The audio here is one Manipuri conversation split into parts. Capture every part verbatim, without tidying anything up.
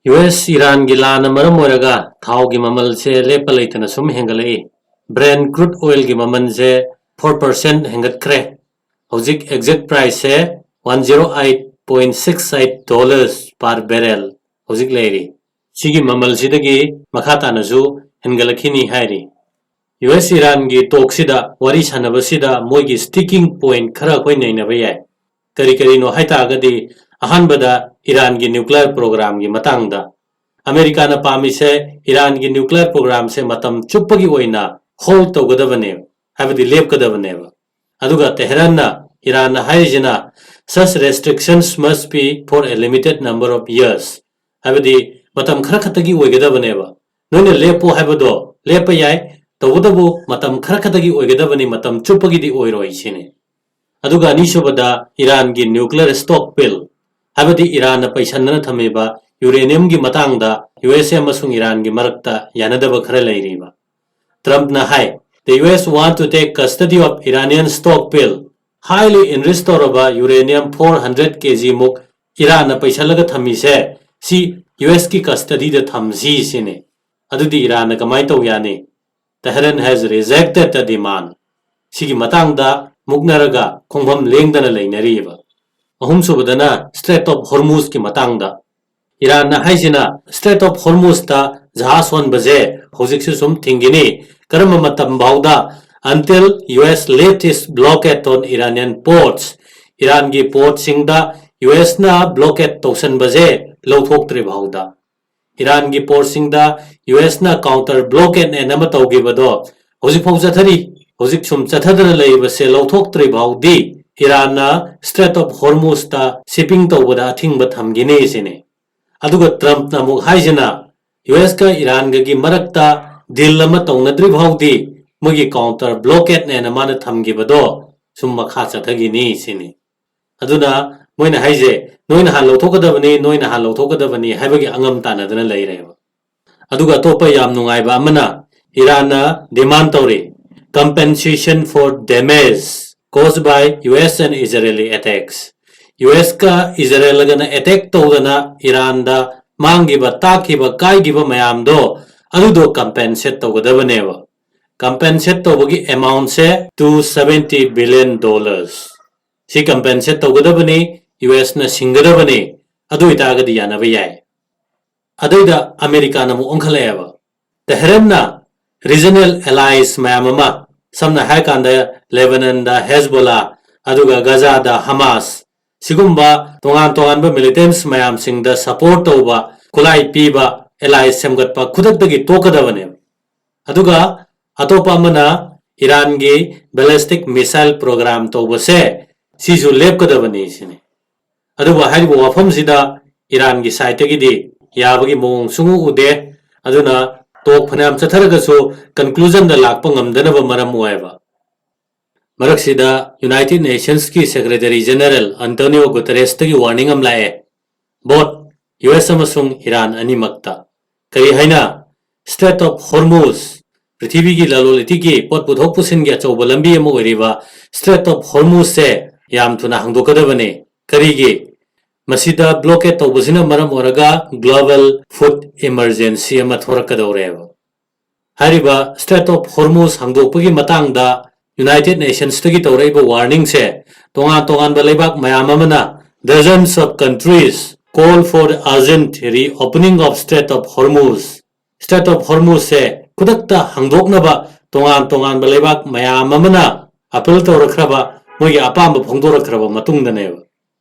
ꯌꯨ ꯑꯦꯁ ꯏꯔꯥꯟꯒꯤ ꯂꯥꯟꯅ ꯃꯔꯝ ꯑꯣꯏꯔꯒ ꯊꯥꯎꯒꯤ ꯃꯃꯜꯁꯦ ꯂꯦꯞꯄ ꯂꯩꯇꯅ ꯁꯨꯝ ꯍꯦꯟꯒꯠꯂꯛꯏ꯫ Brent crude oilꯒꯤ ꯃꯃꯜꯁꯦ four percent ꯍꯦꯟꯒꯠꯈ꯭ꯔꯦ꯫ ꯍꯧꯖꯤꯛ exact priceꯁꯦ one zero eight point six eight dollars per barrel ꯍꯧꯖꯤꯛ ꯂꯩꯔꯤ꯫ ꯁꯤꯒꯤ ꯃꯃꯜꯁꯤꯗꯒꯤ ꯃꯈꯥ ꯇꯥꯅꯁꯨ ꯍꯦꯟꯒꯠꯂꯛꯈꯤꯅꯤ ꯍꯥꯏꯔꯤ꯫ ꯌꯨ ꯑꯦꯁ ꯏꯔꯥꯟꯒꯤ ꯇꯣꯛꯁꯤꯗ ꯋꯥꯔꯤ ꯁꯥꯟꯅꯕꯁꯤꯗ ꯃꯣꯏꯒꯤ sticking point ꯈꯔ ꯑꯩꯈꯣꯏ ꯅꯩꯅꯕ ꯌꯥꯏ꯫ ꯀꯔꯤ ꯀꯔꯤꯅꯣ ꯍꯥꯏꯇꯥꯔꯒꯗꯤ, ꯑꯍꯥꯟꯕꯗ ꯏꯔꯥꯟꯒꯤ nuclear programꯒꯤ ꯃꯇꯥꯡꯗ꯫ ꯑꯃꯦꯔꯤꯀꯥꯅ ꯄꯥꯝꯃꯤꯁꯦ ꯏꯔꯥꯟꯒꯤ nuclear programꯁꯦ ꯃꯇꯝ ꯆꯨꯞꯄꯒꯤ ꯑꯣꯏꯅ hold ꯇꯧꯒꯗꯕꯅꯦꯕ, ꯍꯥꯏꯕꯗꯤ ꯂꯦꯞꯀꯗꯕꯅꯦꯕ꯫ ꯑꯗꯨꯒ ꯇꯦꯍꯔꯥꯟꯅ, ꯏꯔꯥꯟꯅ ꯍꯥꯏꯔꯤꯁꯤꯅ, "Such restrictions must be for a limited number of years", ꯍꯥꯏꯕꯗꯤ ꯃꯇꯝ ꯈꯔ ꯈꯛꯇꯒꯤ ꯑꯣꯏꯒꯗꯕꯅꯦꯕ꯫ ꯅꯣꯏꯅ ꯂꯦꯞꯄꯣ ꯍꯥꯏꯕꯗꯣ ꯂꯦꯞꯄ ꯌꯥꯏ, ꯇꯧꯕꯇꯕꯨ ꯃꯇꯝ ꯈꯔ ꯈꯛꯇꯒꯤ ꯑꯣꯏꯒꯗꯕꯅꯤ, ꯃꯇꯝ ꯆꯨꯞꯄꯒꯤꯗꯤ ꯑꯣꯏꯔꯣꯏ ꯁꯤꯅꯤ꯫ ꯑꯗꯨꯒ ꯑꯅꯤꯁꯨꯕꯗ ꯏꯔꯥꯟꯒꯤ nuclear stockpile, ꯍꯥꯏꯕꯗꯤ ꯏꯔꯥꯟꯅ ꯄꯩꯁꯟꯗꯅ ꯊꯝꯃꯤꯕ uraniumꯒꯤ ꯃꯇꯥꯡꯗ ꯌꯨ ꯑꯦꯁ ꯑꯦ ꯑꯃꯁꯨꯡ ꯏꯔꯥꯟꯒꯤ ꯃꯔꯛꯇ ꯌꯥꯅꯗꯕ ꯈꯔ ꯂꯩꯔꯤꯕ꯫ ꯇ꯭ꯔꯝꯞꯅ ꯍꯥꯏ, "The U S want to take custody of Iranian stockpile, highly enriched ꯇꯧꯔꯕ uranium four hundred K G ꯃꯨꯛ ꯏꯔꯥꯟꯅ ꯄꯩꯁꯜꯂꯒ ꯊꯝꯃꯤꯁꯦ, ꯁꯤ ꯌꯨ ꯑꯦꯁꯀꯤ custodyꯗ ꯊꯝꯁꯤ" ꯁꯤꯅꯤ꯫ ꯑꯗꯨꯗꯤ ꯏꯔꯥꯟꯅ ꯀꯃꯥꯏꯅ ꯇꯧ ꯌꯥꯅꯤ? Tehran has rejected the demand. ꯁꯤꯒꯤ ꯃꯇꯥꯡꯗ ꯃꯨꯛꯅꯔꯒ ꯈꯣꯡꯐꯝ ꯂꯦꯡꯗꯅ ꯂꯩꯅꯔꯤꯕ꯫ ꯑꯍꯨꯝꯁꯨꯕꯗꯅ Strait of Hormuzꯀꯤ ꯃꯇꯥꯡꯗ꯫ ꯏꯔꯥꯟꯅ ꯍꯥꯏꯁꯤꯅ Strait of Hormuzꯇ ꯖꯍꯥꯖ ꯍꯣꯟꯕꯁꯦ ꯍꯧꯖꯤꯛꯁꯨ ꯁꯨꯝ ꯊꯤꯡꯈꯤꯅꯤ꯫ ꯀꯔꯝꯕ ꯃꯇꯝ ꯐꯥꯎꯗ? Until U S lift its blockade on Iranian ports. ꯏꯔꯥꯟꯒꯤ portꯁꯤꯡꯗ ꯌꯨ ꯑꯦꯁꯅ blockade ꯇꯧꯁꯟꯕꯁꯦ ꯂꯧꯊꯣꯛꯇ꯭ꯔꯤ ꯐꯥꯎꯗ꯫ ꯏꯔꯥꯟꯒꯤ portꯁꯤꯡꯗ ꯌꯨ ꯑꯦꯁꯅ counter blockade ꯅꯦꯅ ꯑꯃ ꯇꯧꯈꯤꯕꯗꯣ ꯍꯧꯖꯤꯛꯐꯥꯎ ꯆꯠꯊꯔꯤ꯫ ꯍꯧꯖꯤꯛ ꯁꯨꯝ ꯆꯠꯊꯗꯅ ꯂꯩꯔꯤꯕꯁꯦ ꯂꯧꯊꯣꯛꯇ꯭ꯔꯤ ꯐꯥꯎꯗꯤ ꯏꯔꯥꯟꯅ Strait of Hormuzꯇ shipping ꯇꯧꯕꯗ ꯑꯊꯤꯡꯕ ꯊꯝꯈꯤꯅꯤ ꯁꯤꯅꯤ꯫ ꯑꯗꯨꯒ ꯇ꯭ꯔꯝꯞꯅ ꯑꯃꯨꯛ ꯍꯥꯏꯁꯤꯅ ꯌꯨ ꯑꯦꯁꯀ ꯏꯔꯥꯟꯒꯒꯤ ꯃꯔꯛꯇ deal ꯑꯃ ꯇꯧꯅꯗ꯭ꯔꯤ ꯐꯥꯎꯗꯤ ꯃꯣꯏꯒꯤ counter blockade ꯅꯦꯅ ꯃꯥꯅ ꯊꯝꯈꯤꯕꯗꯣ ꯁꯨꯝ ꯃꯈꯥ ꯆꯠꯊꯈꯤꯅꯤ ꯁꯤꯅꯤ꯫ ꯑꯗꯨꯅ ꯃꯣꯏꯅ ꯍꯥꯏꯁꯦ, "ꯅꯣꯏꯅ ꯍꯥꯟꯅ ꯂꯧꯊꯣꯛꯀꯗꯕꯅꯤ, ꯅꯣꯏꯅ ꯍꯥꯟꯅ ꯂꯧꯊꯣꯛꯀꯗꯕꯅꯤ" ꯍꯥꯏꯕꯒꯤ ꯑꯉꯝ ꯇꯥꯟꯅꯗꯅ ꯂꯩꯔꯦꯕ꯫ ꯑꯗꯨꯒ ꯑꯇꯣꯞꯄ ꯌꯥꯝ ꯅꯨꯡꯉꯥꯏꯕ ꯑꯃꯅ, ꯏꯔꯥꯟꯅ demand ꯇꯧꯔꯤ, "Compensation for damage caused by U S and Israeli attacks." U ꯑꯦꯁꯀ ꯏꯖꯔꯦꯜꯒꯅ attack ꯇꯧꯗꯅ ꯏꯔꯥꯟꯗ ꯃꯥꯡꯈꯤꯕ, ꯇꯥꯛꯈꯤꯕ, ꯀꯥꯏꯈꯤꯕ ꯃꯌꯥꯝꯗꯣ ꯑꯗꯨꯗꯣ compensate ꯇꯧꯒꯗꯕꯅꯦꯕ꯫ Compensate ꯇꯧꯕꯒꯤ amount ꯁꯦ two seventy billion dollars꯫ ꯁꯤ compensate ꯇꯧꯒꯗꯕꯅꯤ, ꯌꯨ ꯑꯦꯁꯅ ꯁꯤꯡꯒꯗꯕꯅꯤ, ꯑꯗꯨ ꯑꯣꯏꯇꯥꯔꯒꯗꯤ ꯌꯥꯅꯕ ꯌꯥꯏ꯫ ꯑꯗꯩꯗ ꯑꯃꯦꯔꯤꯀꯥꯅ ꯑꯃꯨꯛ ꯑꯣꯟꯈꯠꯂꯛꯑꯦꯕ꯫ ꯇꯦꯍꯔꯥꯟꯅ regional allies ꯃꯌꯥꯝ ꯑꯃ, ꯁꯝꯅ ꯍꯥꯏꯔꯀꯥꯟꯗ ꯂꯦꯕꯅꯟꯗ ꯍꯦꯖꯕꯣꯂꯥ, ꯑꯗꯨꯒ ꯒꯖꯥꯗ ꯍꯃꯥꯁ, ꯁꯤꯒꯨꯝꯕ ꯇꯣꯉꯥꯟ ꯇꯣꯉꯥꯟꯕ militants ꯃꯌꯥꯝꯁꯤꯡꯗ support ꯇꯧꯕ, ꯈꯨꯠꯂꯥꯏ ꯄꯤꯕ allies ꯁꯦꯝꯒꯠꯄ ꯈꯨꯗꯛꯇꯒꯤ ꯇꯣꯛꯀꯗꯕꯅꯦꯕ꯫ ꯑꯗꯨꯒ ꯑꯇꯣꯞꯄ ꯑꯃꯅ ꯏꯔꯥꯟꯒꯤ ballistic missile program ꯇꯧꯕꯁꯦ, ꯁꯤꯁꯨ ꯂꯦꯞꯀꯗꯕꯅꯤ ꯁꯤꯅꯤ꯫ ꯑꯗꯨꯕꯨ ꯍꯥꯏꯔꯤꯕ ꯋꯥꯐꯝꯁꯤꯗ ꯏꯔꯥꯟꯒꯤ side ꯇꯒꯤꯗꯤ ꯌꯥꯕꯒꯤ ꯃꯑꯣꯡ ꯁꯨꯡꯎ ꯎꯗꯦ꯫ ꯑꯗꯨꯅ talk ꯐꯅꯌꯥꯝ ꯆꯠꯊꯔꯒꯁꯨ conclusion ꯗ ꯂꯥꯛꯄ ꯉꯝꯗꯅꯕ ꯃꯔꯝ ꯑꯣꯏꯌꯦꯕ꯫ ꯃꯔꯛꯁꯤꯗ United Nations ꯀꯤ Secretary General Antonio Guterres ꯇꯒꯤ warning ꯑꯃ ꯂꯥꯛꯑꯦ, both ꯌꯨ ꯑꯦꯁ ꯑꯃꯁꯨꯡ ꯏꯔꯥꯟ ꯑꯅꯤꯃꯛꯇ꯫ ꯀꯔꯤ ꯍꯥꯏꯅ? Strait of Hormuz, ꯄ꯭ꯔꯤꯊꯤꯕꯤꯒꯤ ꯂꯂꯣꯟ ꯏꯇꯤꯛꯀꯤ ꯄꯣꯠ ꯄꯨꯊꯣꯛ ꯄꯨꯁꯤꯟꯒꯤ ꯑꯆꯧꯕ ꯂꯝꯕꯤ ꯑꯃ ꯑꯣꯏꯔꯤꯕ Strait of Hormuz ꯁꯦ ꯌꯥꯝ ꯊꯨꯅ ꯍꯥꯡꯗꯣꯛꯀꯗꯕꯅꯤ꯫ ꯀꯔꯤꯒꯤ? ꯃꯁꯤꯗ blockade ꯇꯧꯕꯁꯤꯅ ꯃꯔꯝ ꯑꯣꯏꯔꯒ global food emergency ꯑꯃ ꯊꯣꯔꯛꯀꯗꯧꯔꯦꯕ꯫ ꯍꯥꯏꯔꯤꯕ Strait of Hormuz ꯍꯥꯡꯗꯣꯛꯄꯒꯤ ꯃꯇꯥꯡꯗ United Nations ꯇꯒꯤ ꯇꯧꯔꯛꯏꯕ warning ꯁꯦ ꯇꯣꯉꯥꯟ ꯇꯣꯉꯥꯟꯕ ꯂꯩꯕꯥꯛ ꯃꯌꯥꯝ ꯑꯃꯅ, dozens of countries call for urgent reopening of Strait of Hormuz꯫ Strait of Hormuz ꯁꯦ ꯈꯨꯗꯛꯇ ꯍꯥꯡꯗꯣꯛꯅꯕ ꯇꯣꯉꯥꯟ ꯇꯣꯉꯥꯟꯕ ꯂꯩꯕꯥꯛ ꯃꯌꯥꯝ ꯑꯃꯅ appeal ꯇꯧꯔꯛꯈ꯭ꯔꯕ, ꯃꯣꯏꯒꯤ ꯑꯄꯥꯝꯕ ꯐꯣꯡꯗꯣꯔꯛꯈ꯭ꯔꯕ ꯃꯇꯨꯡꯗꯅꯦꯕ꯫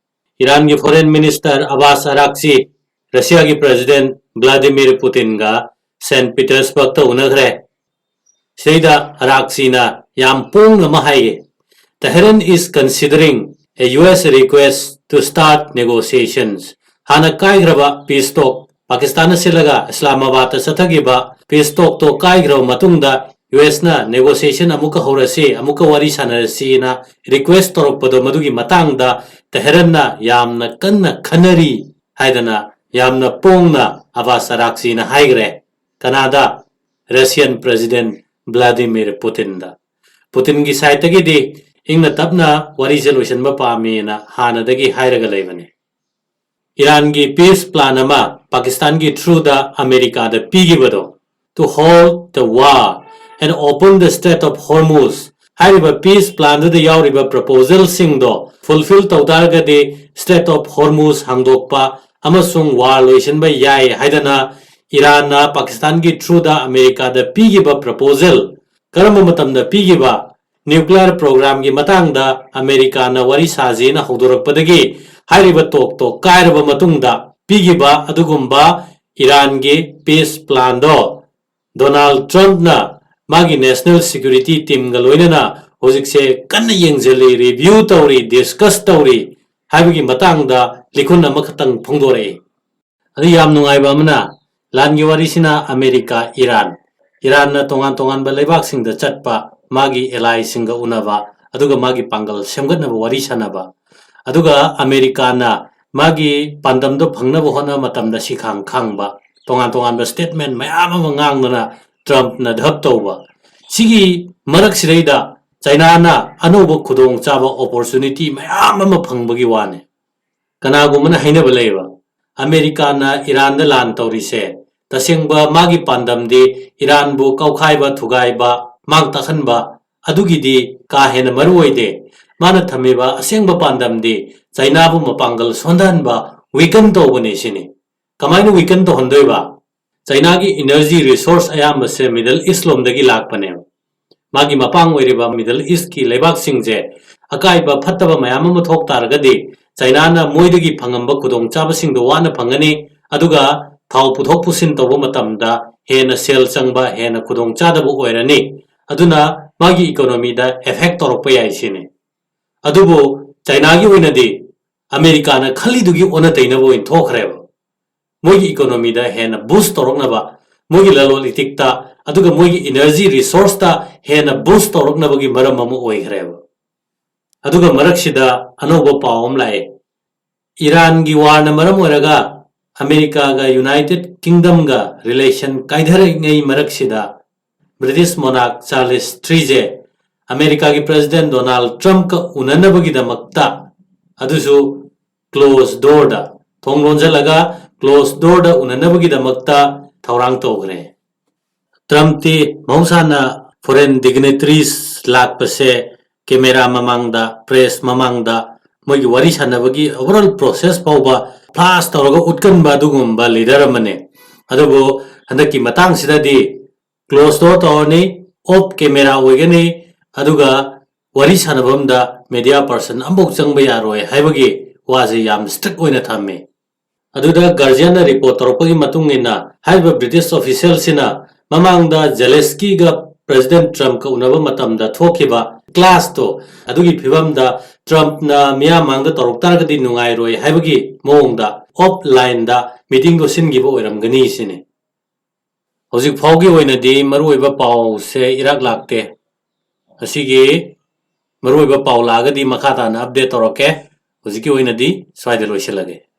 ꯏꯔꯥꯟꯒꯤ Foreign Minister ꯑꯕꯥꯁ ꯑꯔꯥꯛꯆꯤ ꯔꯁꯤꯌꯥꯒꯤ President Vladimir Putin ꯒ Saint Petersburg ꯇ ꯎꯅꯈ꯭ꯔꯦ꯫ ꯁꯤꯗꯩꯗ ꯑꯔꯥꯛꯆꯤꯅ ꯌꯥꯝ ꯄꯣꯡꯅ ꯑꯃ ꯍꯥꯏꯌꯦ, "Tehran is considering a U S request to start negotiations." ꯍꯥꯟꯅ ꯀꯥꯏꯈ꯭ꯔꯕ peace talk, ꯄꯥꯀꯤꯁꯇꯥꯟꯅ ꯁꯤꯜꯂꯒ ꯏꯁꯂꯥꯃꯥꯕꯥꯗꯇ ꯆꯠꯊꯈꯤꯕ peace talk ꯇꯣ ꯀꯥꯏꯈ꯭ꯔꯕ ꯃꯇꯨꯡꯗ ꯌꯨ ꯑꯦꯁꯅ negotiation ꯑꯃꯨꯛꯀ ꯍꯧꯔꯁꯤ, ꯑꯃꯨꯛꯀ ꯋꯥꯔꯤ ꯁꯥꯟꯅꯔꯁꯤꯅ request ꯇꯧꯔꯛꯄꯗꯣ, ꯃꯗꯨꯒꯤ ꯃꯇꯥꯡꯗ ꯇꯦꯍꯔꯟꯅ ꯌꯥꯝꯅ ꯀꯟꯅ ꯈꯟꯅꯔꯤ ꯍꯥꯏꯗꯅ ꯌꯥꯝꯅ ꯄꯣꯡꯅ ꯑꯕꯥꯁ ꯑꯔꯥꯛꯆꯤꯅ ꯍꯥꯏꯈ꯭ꯔꯦ꯫ ꯀꯅꯥꯗ? Russian President Vladimir Putin ꯗ꯫ ꯄꯨꯇꯤꯟꯒꯤ side ꯇꯒꯤꯗꯤ ꯏꯪꯅ ꯇꯞꯅ ꯋꯥꯔꯤꯁꯦ ꯂꯣꯏꯁꯤꯟꯕ ꯄꯥꯝꯃꯦꯅ ꯍꯥꯟꯅꯗꯒꯤ ꯍꯥꯏꯔꯒ ꯂꯩꯕꯅꯤ꯫ ꯏꯔꯥꯟꯒꯤ peace plan ꯑꯃ ꯄꯥꯀꯤꯁꯇꯥꯟꯒꯤ through ꯗ ꯑꯃꯦꯔꯤꯀꯥꯗ ꯄꯤꯈꯤꯕꯗꯣ, to halt the war and open the Strait of Hormuz ꯍꯥꯏꯔꯤꯕ peace plan ꯗꯨꯗ ꯌꯥꯎꯔꯤꯕ proposal ꯁꯤꯡꯗꯣ fulfill ꯇꯧ ꯇꯥꯔꯒꯗꯤ Strait of Hormuz ꯍꯥꯡꯗꯣꯛꯄ ꯑꯃꯁꯨꯡ war ꯂꯣꯏꯁꯤꯟꯕ ꯌꯥꯏ ꯍꯥꯏꯗꯅ ꯏꯔꯥꯟꯅ ꯄꯥꯀꯤꯁꯇꯥꯟꯒꯤ through ꯗ ꯑꯃꯦꯔꯤꯀꯥꯗ ꯄꯤꯈꯤꯕ proposal, ꯀꯔꯝꯕ ꯃꯇꯝꯗ ꯄꯤꯈꯤꯕ, nuclear program ꯒꯤ ꯃꯇꯥꯡꯗ ꯑꯃꯦꯔꯤꯀꯥꯅ ꯋꯥꯔꯤ ꯁꯥꯁꯦꯅ ꯍꯧꯗꯣꯔꯛꯄꯗꯒꯤ ꯍꯥꯏꯔꯤꯕ talk ꯇꯣ ꯀꯥꯏꯔꯕ ꯃꯇꯨꯡꯗ ꯄꯤꯈꯤꯕ ꯑꯗꯨꯒꯨꯝꯕ ꯏꯔꯥꯟꯒꯤ peace plan ꯗꯣ ꯗꯣꯅꯥꯜꯗ ꯇ꯭ꯔꯝꯞꯅ ꯃꯥꯒꯤ national security team ꯒ ꯂꯣꯏꯅꯅ ꯍꯧꯖꯤꯛꯁꯦ ꯀꯟꯅ ꯌꯦꯡꯁꯤꯜꯂꯤ, review ꯇꯧꯔꯤ, discuss ꯇꯧꯔꯤ ꯍꯥꯏꯕꯒꯤ ꯃꯇꯥꯡꯗ ꯂꯤꯈꯨꯟ ꯑꯃꯈꯛꯇꯪ ꯐꯣꯡꯗꯣꯔꯛꯏ꯫ ꯑꯗꯨ ꯌꯥꯝ ꯅꯨꯡꯉꯥꯏꯕ ꯑꯃꯅ, ꯂꯥꯟꯒꯤ ꯋꯥꯔꯤꯁꯤꯅ ꯑꯃꯦꯔꯤꯀꯥ, ꯏꯔꯥꯟ, ꯏꯔꯥꯟꯅ ꯇꯣꯉꯥꯟ ꯇꯣꯉꯥꯟꯕ ꯂꯩꯕꯥꯛꯁꯤꯡꯗ ꯆꯠꯄ, ꯃꯥꯒꯤ ally ꯁꯤꯡꯒ ꯎꯅꯕ, ꯑꯗꯨꯒ ꯃꯥꯒꯤ ꯄꯥꯡꯒꯜ ꯁꯦꯝꯒꯠꯅꯕ ꯋꯥꯔꯤ ꯁꯥꯟꯅꯕ, ꯑꯗꯨꯒ ꯑꯃꯦꯔꯤꯀꯥꯅ ꯃꯥꯒꯤ ꯄꯥꯟꯗꯝꯗꯣ ꯐꯪꯅꯕ ꯍꯣꯠꯅꯕ ꯃꯇꯝꯗ ꯁꯤꯈꯥꯡ ꯈꯥꯡꯕ, ꯇꯣꯉꯥꯟ ꯇꯣꯉꯥꯟꯕ statement ꯃꯌꯥꯝ ꯑꯃ ꯉꯥꯡꯗꯅ ꯇ꯭ꯔꯝꯞꯅ ꯙꯞ ꯇꯧꯕ, ꯁꯤꯒꯤ ꯃꯔꯛꯁꯤꯗꯩꯗ ꯆꯩꯅꯥꯅ ꯑꯅꯧꯕ ꯈꯨꯗꯣꯡꯆꯥꯕ, opportunity ꯃꯌꯥꯝ ꯑꯃ ꯐꯪꯕꯒꯤ ꯋꯥꯅꯤ꯫ ꯀꯅꯥꯒꯨꯝꯕꯅ ꯍꯥꯏꯅꯕ ꯂꯩꯕ, ꯑꯃꯦꯔꯤꯀꯥꯅ ꯏꯔꯥꯟꯗ ꯂꯥꯟ ꯇꯧꯔꯤꯁꯦ ꯇꯁꯦꯡꯕ ꯃꯥꯒꯤ ꯄꯥꯟꯗꯝꯗꯤ ꯏꯔꯥꯟꯕꯨ ꯀꯥꯎꯈꯥꯏꯕ, ꯊꯨꯒꯥꯏꯕ, ꯃꯥꯡ ꯇꯥꯛꯍꯟꯕ, ꯑꯗꯨꯒꯤꯗꯤ ꯀꯥ ꯍꯦꯟꯅ ꯃꯔꯨ ꯑꯣꯏꯗꯦ꯫ ꯃꯥꯅ ꯊꯝꯃꯤꯕ ꯑꯁꯦꯡꯕ ꯄꯥꯟꯗꯝꯗꯤ ꯆꯩꯅꯥꯕꯨ ꯃꯄꯥꯡꯒꯜ ꯁꯣꯟꯊꯍꯟꯕ, weaken ꯇꯧꯕꯅꯤ ꯁꯤꯅꯤ꯫ ꯀꯃꯥꯏꯅ weaken ꯇꯧꯍꯟꯗꯣꯏꯕ? ꯆꯩꯅꯥꯒꯤ energy resource ꯑꯌꯥꯝꯕꯁꯦ Middle East ꯂꯣꯝꯗꯒꯤ ꯂꯥꯛꯄꯅꯦꯕ꯫ ꯃꯥꯒꯤ ꯃꯄꯥꯡ ꯑꯣꯏꯔꯤꯕ Middle East ꯀꯤ ꯂꯩꯕꯥꯛꯁꯤꯡꯁꯦ ꯑꯀꯥꯏꯕ ꯐꯠꯇꯕ ꯃꯌꯥꯝ ꯑꯃ ꯊꯣꯛ ꯇꯥꯔꯒꯗꯤ ꯆꯩꯅꯥꯅ ꯃꯣꯏꯗꯒꯤ ꯐꯪꯉꯝꯕ ꯈꯨꯗꯣꯡꯆꯥꯕꯁꯤꯡꯗꯣ ꯋꯥꯅ ꯐꯪꯒꯅꯤ, ꯑꯗꯨꯒ ꯊꯥꯎ ꯄꯨꯊꯣꯛ ꯄꯨꯁꯤꯟ ꯇꯧꯕ ꯃꯇꯝꯗ ꯍꯦꯟꯅ ꯁꯦꯜ ꯆꯪꯕ, ꯍꯦꯟꯅ ꯈꯨꯗꯣꯡꯆꯥꯗꯕ ꯑꯣꯏꯔꯅꯤ꯫ ꯑꯗꯨꯅ ꯃꯥꯒꯤ economy ꯗ effect ꯇꯧꯔꯛꯄ ꯌꯥꯏ ꯁꯤꯅꯤ꯫ ꯑꯗꯨꯕꯨ ꯆꯩꯅꯥꯒꯤ ꯑꯣꯏꯅꯗꯤ ꯑꯃꯦꯔꯤꯀꯥꯅ ꯈꯜꯂꯤꯗꯨꯒꯤ ꯑꯣꯟꯅ ꯇꯩꯅꯕ ꯑꯣꯏꯅ ꯊꯣꯛꯈ꯭ꯔꯦꯕ꯫ ꯃꯣꯏꯒꯤ economy ꯗ ꯍꯦꯟꯅ boost ꯇꯧꯔꯛꯅꯕ, ꯃꯣꯏꯒꯤ ꯂꯂꯣꯟ ꯏꯇꯤꯛꯇ, ꯑꯗꯨꯒ ꯃꯣꯏꯒꯤ energy resource ꯇ ꯍꯦꯟꯅ boost ꯇꯧꯔꯛꯅꯕꯒꯤ ꯃꯔꯝ ꯑꯃ ꯑꯣꯏꯈ꯭ꯔꯦꯕ꯫ ꯑꯗꯨꯒ ꯃꯔꯛꯁꯤꯗ ꯑꯅꯧꯕ ꯄꯥꯎ ꯑꯃ ꯂꯥꯛꯑꯦ꯫ ꯏꯔꯥꯟꯒꯤ war ꯅ ꯃꯔꯝ ꯑꯣꯏꯔꯒ ꯑꯃꯦꯔꯤꯀꯥꯒ United Kingdom ꯒ relation ꯀꯥꯏꯊꯔꯛꯏꯉꯩ ꯃꯔꯛꯁꯤꯗ British monarch Charles three ꯁꯦ ꯑꯃꯦꯔꯤꯀꯥꯒꯤ President Donald Trump ꯀ ꯎꯅꯅꯕꯒꯤꯗꯃꯛꯇ, ꯑꯗꯨꯁꯨ closed door ꯗ, ꯊꯣꯡ ꯂꯣꯟꯁꯤꯜꯂꯒ close doorꯗ ꯎꯅꯅꯕꯒꯤꯗꯃꯛꯇ ꯊꯧꯔꯥꯡ ꯇꯧꯈ꯭ꯔꯦ꯫ ꯇ꯭ꯔꯝꯞꯇꯤ ꯃꯍꯧꯁꯥꯅ foreign dignitaries ꯂꯥꯛꯄꯁꯦ camera ꯃꯃꯥꯡꯗ, press ꯃꯃꯥꯡꯗ ꯃꯣꯏꯒꯤ ꯋꯥꯔꯤ ꯁꯥꯟꯅꯕꯒꯤ overall process ꯐꯥꯎꯕ flash ꯇꯧꯔꯒ ꯎꯠꯀꯟꯕ ꯑꯗꯨꯒꯨꯝꯕ leader ꯑꯃꯅꯦ꯫ ꯑꯗꯨꯕꯨ ꯍꯟꯗꯛꯀꯤ ꯃꯇꯥꯡꯁꯤꯗꯗꯤ close door ꯇꯧꯔꯅꯤ, off camera ꯑꯣꯏꯒꯅꯤ, ꯑꯗꯨꯒ ꯋꯥꯔꯤ ꯁꯥꯟꯅꯐꯝꯗ media person ꯑꯃꯐꯥꯎ ꯆꯪꯕ ꯌꯥꯔꯣꯏ ꯍꯥꯏꯕꯒꯤ ꯋꯥꯁꯦ ꯌꯥꯝ strict ꯑꯣꯏꯅ ꯊꯝꯃꯤ꯫ ꯑꯗꯨꯗ Guardianꯅ report ꯇꯧꯔꯛꯄꯒꯤ ꯃꯇꯨꯡ ꯏꯟꯅ, ꯍꯥꯏꯔꯤꯕ British officialꯁꯤꯅ ꯃꯃꯥꯡꯗ Zelenskyꯒ President Trumpꯀ ꯎꯅꯕ ꯃꯇꯝꯗ ꯊꯣꯛꯈꯤꯕ clashꯇꯣ, ꯑꯗꯨꯒꯤ ꯐꯤꯕꯝꯗ Trumpꯅ ꯃꯤꯌꯥꯝ ꯃꯥꯡꯗ ꯇꯧꯔꯛ ꯇꯥꯔꯒꯗꯤ ꯅꯨꯡꯉꯥꯏꯔꯣꯏ ꯍꯥꯏꯕꯒꯤ ꯃꯑꯣꯡꯗ offlineꯗ meetingꯗꯣ ꯁꯤꯟꯈꯤꯕ ꯑꯣꯏꯔꯝꯒꯅꯤ ꯁꯤꯅꯤ꯫ ꯍꯧꯖꯤꯛ ꯐꯥꯎꯒꯤ ꯑꯣꯏꯅꯗꯤ ꯃꯔꯨꯑꯣꯏꯕ ꯄꯥꯎꯁꯦ ꯏꯔꯥꯛ ꯂꯥꯛꯇꯦ꯫ ꯑꯁꯤꯒꯤ ꯃꯔꯨꯑꯣꯏꯕ ꯄꯥꯎ ꯂꯥꯛꯑꯒꯗꯤ ꯃꯈꯥ ꯇꯥꯅ update ꯇꯧꯔꯛꯀꯦ꯫ ꯍꯧꯖꯤꯛꯀꯤ ꯑꯣꯏꯅꯗꯤ ꯁ꯭ꯋꯥꯏꯗ ꯂꯣꯏꯁꯤꯜꯂꯒꯦ꯫